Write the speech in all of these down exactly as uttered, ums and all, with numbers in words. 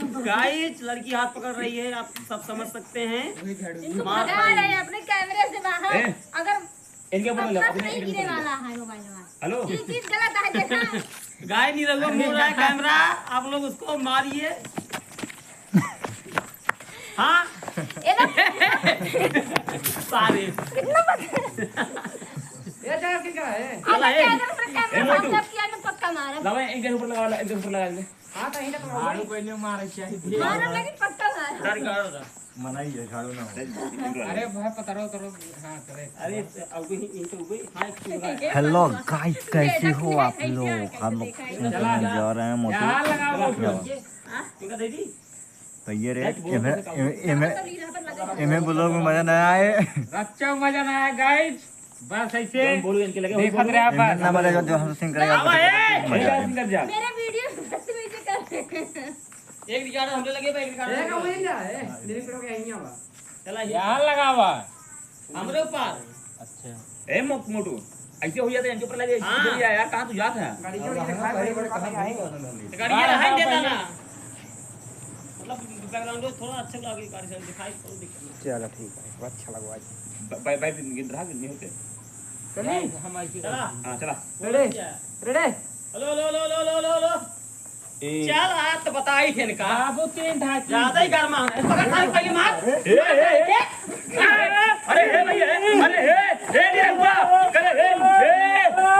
गाइस, लड़की हाथ पकड़ रही है, आप सब समझ सकते हैं। इनको मार भगा रहे हैं अपने कैमरे से बाहर। ए, अगर इनके ऊपर लगा, अपने गिरने वाला है मोबाइल में। हेलो। ये चीज गलत है, देखा? गाय नहीं रहुआ, मोड़ रहा है कैमरा, आप लोग उसको मारिए। हाँ। ये लो। सारे। ये क्या, क्या है? चला, ए। कैमरा, कैमरा ए, मोटू। साफ किया, मैं पक्का मारा। लावा, इनके ऊपर लगा, इनके ऊपर लगा दे। हाँ, तो यहीं तक मारो। मारो, कोई नहीं मारे, चाहिए। मारो, लेकिन पक्का मारो। गाड़ी का होगा? मनाई है, झाड़ू ना हो। अरे भाई, पतरो, उतरो। हाँ, चले। अरे, अब भी, ये तो भी, हाँ, एक चीज है। हेलो गाइस, कैसे हो आप लोग? हम लोग चला, जा रहे हैं मोटू। यहाँ लगा, वो हाँ। इनका दे दी। तो ये रे, इन्हें, इन्हें, इन्हें, इन्हें ब्लॉग में मजा ना आए। अच्छा, मजा ना आया गाइस। बस ऐसे जौन बोलू इनके लगे, वही देखत बोलू। रहे आप। इन्हें ना मजा जो, जो हम सिंगर आवा, ए! मजा आए। सिंगर जा। मेरा वीडियो बदतमीजी कर रहे हैं। एक रिकॉर्ड हमरे लगे बा, एक रिकॉर्ड देखा हमरे वही लगे। ना है, लिरिक करो के यहीं आवा। चला, ये यहाँ लगावा। हमरे ऊपर। अच्छा। ए मो-, मोटू, ऐसे हो जाते हैं, इनके ऊपर लगे, हाँ। इधर ही आया, कहाँ तू जात है? गाड़ी के ऊपर दिखाई पड़ी, बड़े कहाँ गई? गाड़ी ये रहा ही देता ना। मतलब, बैकग्राउंड थोड़ा अच्छा लगे, गाड़ी से दिखाई, कोई दिक्कत नहीं। चलो, ठीक है, अच्छा लगवा। ब-, भाई, भाई, गिन रहा, गिन नहीं होते। चलिए। हम आइए। चला। हाँ, चला। Ready? Ready? Hello, hello, hello. ए। चल, आज तो बताई थे इनका। बाबू, तीन ढाई, तीन। ज्यादा ही गरमा है। पकड़, पकड़, पहले मार। ए, ए, ए। ए, अरे, हे भैया, ए, अरे, हे, हे, ये हुआ। अरे, हे, हे,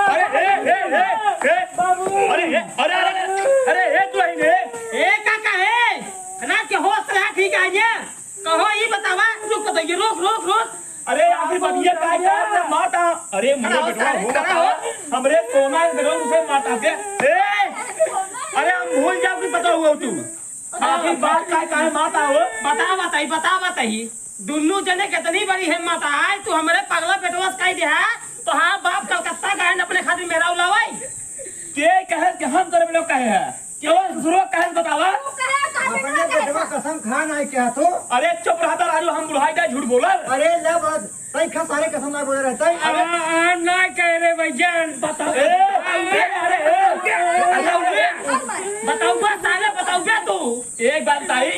अरे, हे, हे, हे, हे। बाबू। अरे, हे, अरे, अरे, अरे, हे, तू है ने? ए, का, का है? रात के होश रहा, ठीक है, ये। कहो, ई बतावा, रुक, बताइए, रुक, रुक, रुक। अरे, आखिर बतिया काय कर, माता। अरे, मुझे खड़ा हो, बेटवा, सारे, हो खड़ा बता। हो। हमरे सोना के बेटवा उसे माता दे। ए, अरे, हम भूल जाओ कि पता हुआ तू। आखिर बात काय, काय माता हो? बता, बताई, बता, बताई। दुन्नू जने कितनी बड़ी हिम्मत है, तू हमरे पगला बेटवा से कह दे, हाँ? तो हाँ, बाप कलकत्ता गए न अपने खातिर मेहरारू लावाई। के कहे कि हम तोरे बेटवा कहे है? केवल ससुरो कहे बतावा। तू कहे, कहे अपने बेटवा बेटवा कहे। कसम खा नहीं क्या तू? अरे चुप रहता राजू, हम बुढ़ाई का झूठ बोलल। अरे ले बात, तई खा सारे कसम ना बोले रहता है। अरे, आ, आ, ना कह रे भैया। बताओ। ए, अरे, अरे, ए, अरे, अरे, बताओ बे, साले, बताओ बे तू। एक बात बताई,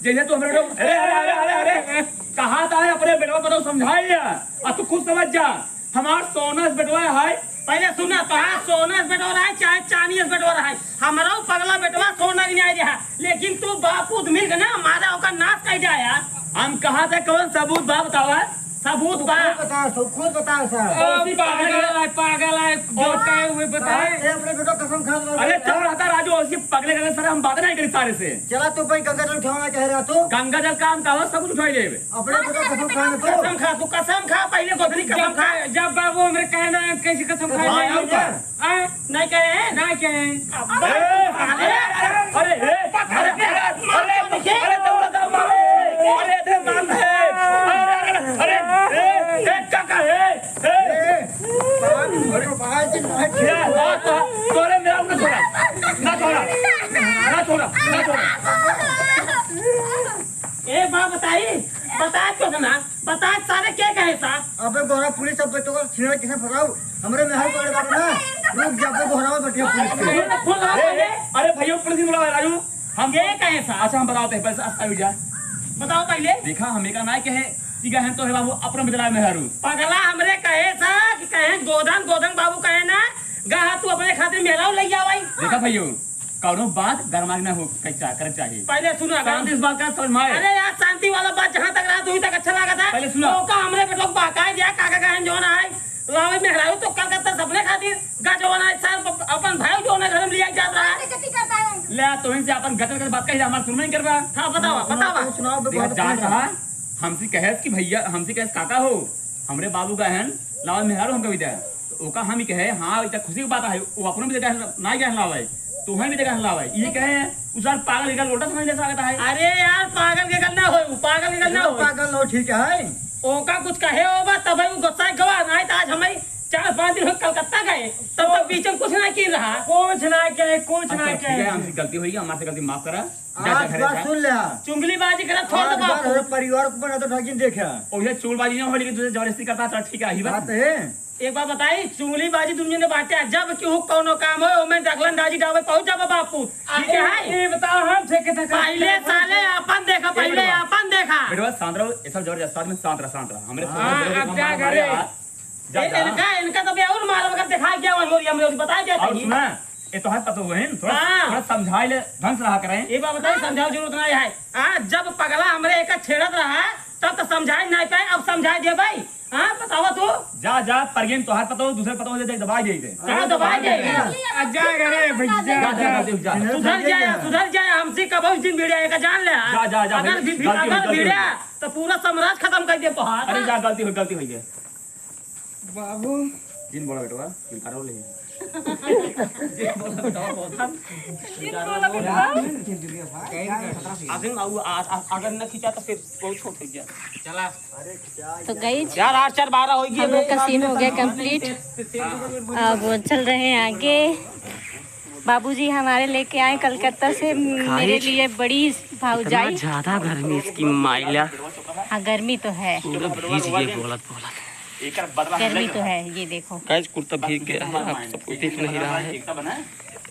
जैसे तू हमरे बेटवा, अरे, अरे, अरे, अरे, अरे, कहा था है अपने बेटवा को तो समझाई लिया, अब तू खुद समझ जा। हमार सोनस बेटवा है। पहले सुना, तोहार सोनस बेटवा रहे, चाहे चानियस बेटवा रहे, हमरो पगला बेटवा सोना के न्याय रहा, लेकिन तू बाप पूत मिल के ना मारा ओकर नाश कर दिया यार। हम कहा थे कौन सबूत बा बतावा? सबूत तू बा। खुद बता, तू खुद बता सर। ओ, पागल है, पागल है, जो और कहे हुए बताए। ए, अपने बेटो कसम खा लो। अरे चुप रहता राजू, उसकी पगले गले सर हम बात नहीं करी सारे से। चला तू भाई गंगा जल उठावा कह रहा तू। गंगा जल काम का हो, सब कुछ उठाई लेबे। अपने बेटो कसम खा ले तू। कसम खा, तू कसम खा, पहले गोधनी कसम जब खा। जब बाबू हमरे कहना है, कैसे कसम खा हाँ, ले? यार। हाँ? नहीं कहे हैं? नहीं कहे हैं। अबे, अरे, अरे, अरे, अरे, अरे, अरे, अरे, दौड़ा, दौड़ा, मारो। अरे, अरे, मार दे। अरे, अरे, ए, ए, का, का है? ए, ए, बाहर, बाहर से बाहर। ये, बात, बात, तोरे मेरा ना छोड़ा। ना छोड़ा। ना छोड़ा, ना छोड़ा। ए, बात बताई, बता क्यों ना? बता सारे, के कहे सा? अबे गोरा पुलिस, अब तो छिनरा किसे फंसाऊ? हमरे मेहर पकड़े बाबू ना। रुक जा, अबे गोरा में बटिया पुलिस के। फोन लगा ए, पहले। ए, अरे भैया, पुलिस नहीं बुलावा राजू। हम के कहे सा? अच्छा, हम बताओ तो पहले, आस्था हो जा। बताओ पहले। देखा, हमें का ना कहे कि गहन तो है बाबू, अपने बदला में हरू। पगला हमरे कहे सा कि कहे गोधन, गोधन बाबू कहे ना, गहा तू अपने खातिर मेहराऊ लई आवाई। देखा भैया, कौनो बात गरमाई ना हो, कई चा-, करे चाहिए। पहले सुनो, शांति से बात कर, समझ में आए। अरे यार, शांति वाला बात जहाँ तक रहा, तू ही तक अच्छा लगा था। पहले सुनो। ओका हमरे बेटो को बहकाए दिया, काका का है, जौन है, लावे मेहरारू तो कलकत्ता से अपने खातिर, गा जौन है, सर, अपन भाई जौन है, घर में लिया जात रहा है। ले, तो इनसे अपन गटर कर बात कही, हमार सुनबे नहीं करबा। हाँ, बतावा, बतावा। सुनाओ, देखा, बात जात सुनाओ। रहा, हमसे कहे कि भैया, हमसे कहे काका हो, हमरे बाबू का है, लावे मेहरारू हमका भी दे। तो ओका हम ही कहे, हाँ, इतना खुशी की बात है, वो अपनो भी देखा है, ना गया लावे, तो वहीं भी देखा है लावे। ये कहे, उस साल पागल के गल लोटा समझ ले सकता है। अरे यार, पागल के गल ना हो, पागल के गल ना हो। पागल हो, ठीक है। ओका कुछ कहे हो बा, तब वो गुस्सा गवा, नहीं तो आज हमें चार पाँच दिन हो कलकत्ता गए, तब तक बीच में कुछ ना की रहा। कुछ ना कहे, कुछ ना अच्छा, ठीक है, कहे। हमसे गलती हुई, हमारे से गलती माफ करा। जा, जा आज घरे बात जा। सुन ले। चुंगलीबाजी करा, छोड़ दे आज बात बापू। हमारे परिवार को बना तो ढाकिन देखा। ओ, ये चुगलबाजी ना हो, लेकिन तुझे जबरदस्ती करता, चल ठीक है, ही बात। बात है। एक बात बताई, चुगलीबाजी दुनिया में बाटे, जब केहू कौनो काम हो, ओमे दखलंदाजी डावे पहुंच जाबा बापू। ठीक है? ये बताओ, हम से कितना काम पहले साले आपन देखा, पहले आपन देखा। बेटवा, शांत रहो, ये सब जबरदस्त आदमी, शांत रहा, शांत रहा। हमरे हाँ, अब क्या करे? जा, जा। इनका, इनका तो बे और मार, अगर देखा गया, वही और हमरे बता दिया और था। सुना, ये तो है पता हुआ है, थोड़ा, हाँ। थोड़ा समझाई ले, ढंग से रहा करें। ये बात बताई, समझाओ जरूरत नहीं है। हाँ, जब पगला हमरे एक छेड़त रहा, तब तो समझाई नहीं पाए, अब समझाई दे भाई। हाँ, बतावा तू। जा, जा, परगेन तोहार पता हो, दूसरे पता हो, जा, दबाई दे दे। कहाँ दबाई दे? आ, जा, अरे भैया, जा, जा, जा। जा, जा, जा। सुधर जाए, सुधर जाए, हमसे कबहुँ जिन भिड़िया का जान ले। जा, जा, जा, अगर भाई, भी, गलती हो, अगर गलती हो भिड़िया, गई। तो पूरा साम्राज्य खत्म कर दे तोहार। अरे जा, गलती हो, गलती हो गई। बाबू। जिन बोला बेटवा, जिन करो ले। जिन बोला बेटवा, बहुत हम। जिन बोला बेटवा। आसिम, आ, आ, अगर न खींचा तो फिर बहुत छोट हो गया। चला। तो गाइस, यार, आठ चार बारह हो गया, हम लोग का सीन हो गया कंप्लीट। अब चल रहे हैं आगे। बाबूजी हमारे लेके आए कलकत्ता से मेरे लिए बड़ी भौजाई। ज्यादा गर्मी इसकी माइला। हाँ, गर्मी तो है। पूरा भीज गए बोलत बोलत। गर्मी तो है, ये देखो। गाइस, कुर्ता भीग गया है, आप सबको दिख नहीं रहा है।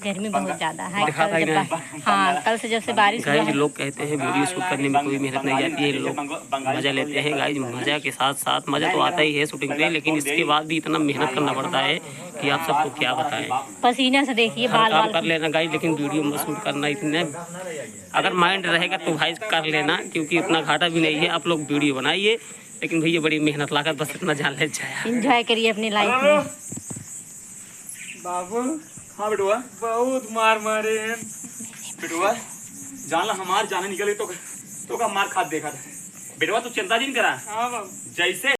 गर्मी बहुत ज्यादा है। दिखा कल भाई जब नहीं। बा-, हाँ, कल से जब से बारिश हुआ गाइस, है। लोग कहते हैं वीडियो शूट करने में कोई मेहनत नहीं जाती है, लोग मजा लेते हैं। गाइस, मजा के साथ साथ मजा तो आता ही है शूटिंग पे, लेकिन इसके बाद भी इतना मेहनत करना पड़ता है कि आप सबको क्या बताएं। पसीना से देखिए, हर बाल काम बाल कर लेना गाइस, लेकिन वीडियो मत शूट करना इतने। अगर माइंड रहेगा तो भाई कर लेना, क्योंकि इतना घाटा भी नहीं है। आप लोग वीडियो बनाइए, लेकिन भैया बड़ी मेहनत लागत, बस इतना जान ले जाया। एंजॉय करिए अपनी लाइफ में। बाबू। हाँ बेटवा। बहुत मार मारे हैं। बेटवा, जान ला हमार जान निकल गई तो, तो का मार खात देखा था। बेटवा तू चिंता जिन करा। हाँ बाबू। जैसे